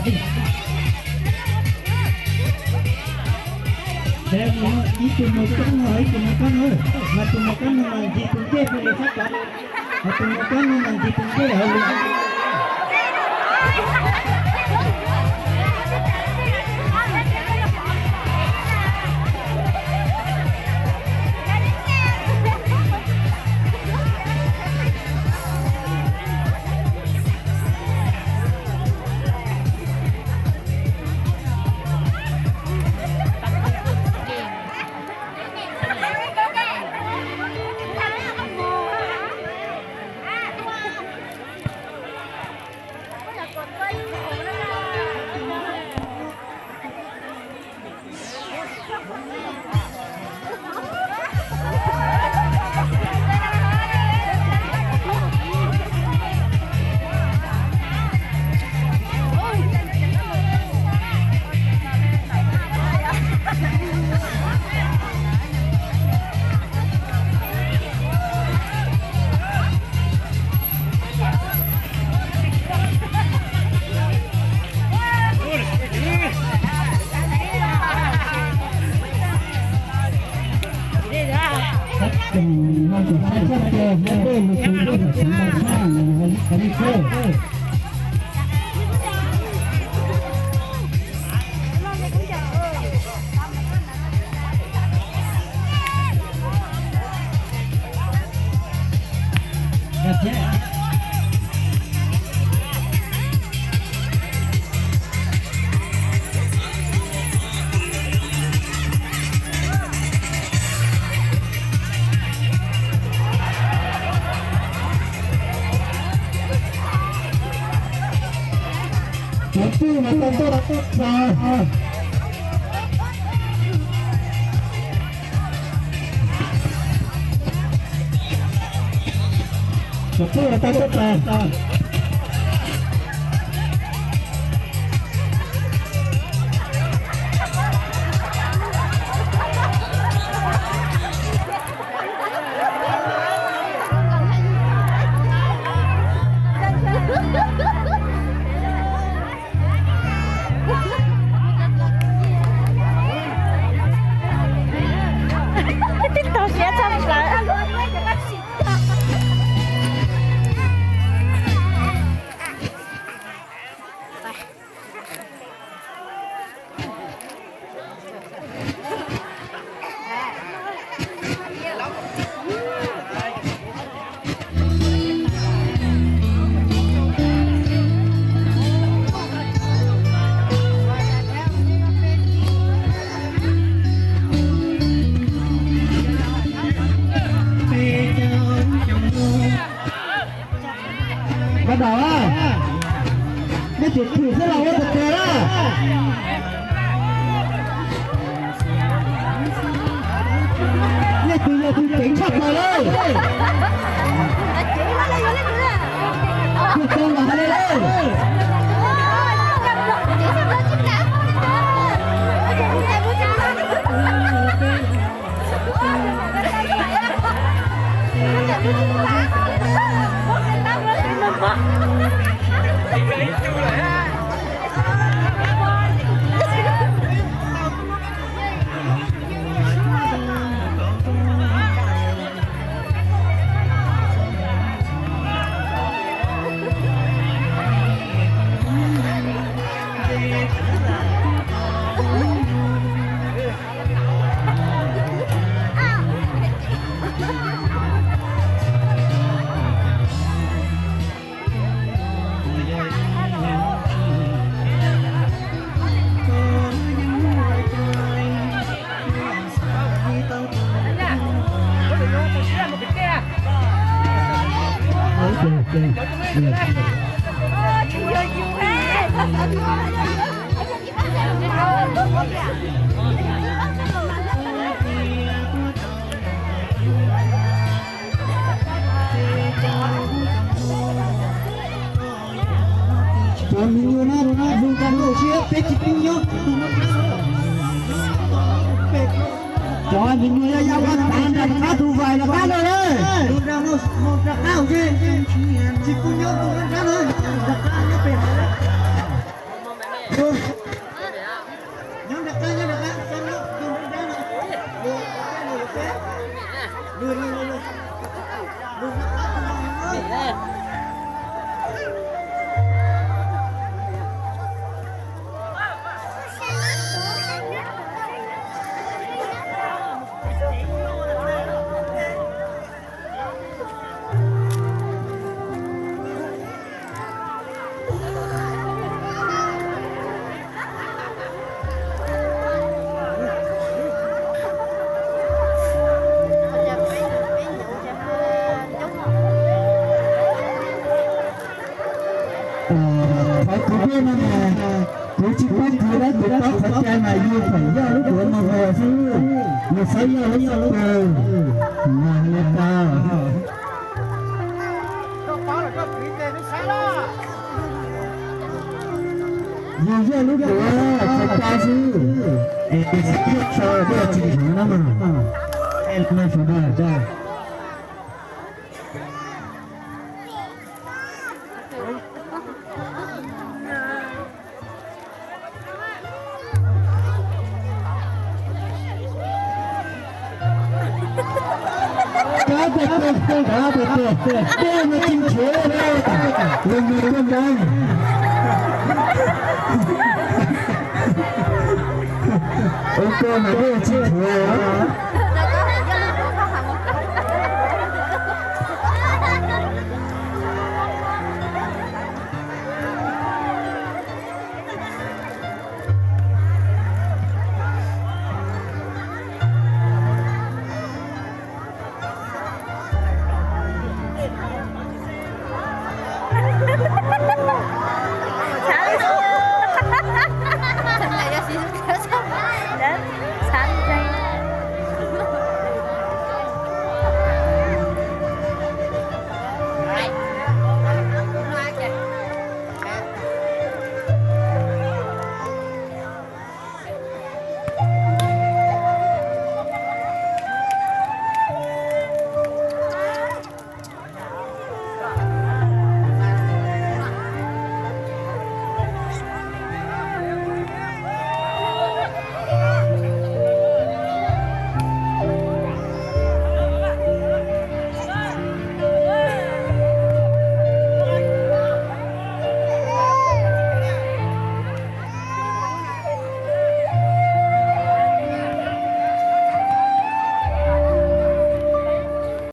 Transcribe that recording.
Ib tug mos kab no, ib tug mos kab no, mas tus mos kab no mas ncig tus ncej pem li sab tod, ho tus mos kab no mas ncig tus ncej hauv li. Cov twj mas tau tuaj tau tuaj txog. Cov twj mas tau tuaj txog. Tib tug siab tshaj plaws. Bắt đầu á. Nej chịu thử xem là ua tập thể đó. Nej từ giờ tôi chỉnh sắp rồi đấy. Tôi tên là Hà Lê đấy. Cov me nyuam no, zoo rau lub siab peb tsis pub nyob tus no. Cov me nyuam yog yam ua tas nram qab tus vais rov qab no na. Zoo rau no, mus rov qab hauv tsis, tsis pub nyob tus no rov qab no, rov qab nyob pem hauv. Qhov kuv peb no mas kuv tsis paub khwv dab tsi, qhov cai mas yus pheem yog lub duav no hu xwb, yus xav yog lub xab pw mas li tau. Yus yog lub duav txhais cai xwb, es xav yog so dej tsis nrhuav no mas, es no sawv daws. Kab tiag tiag, kab tiag tiag, dej no tsis nrhuav li, los nws koj nrab. Ua koj mas dej tsis nrhuav.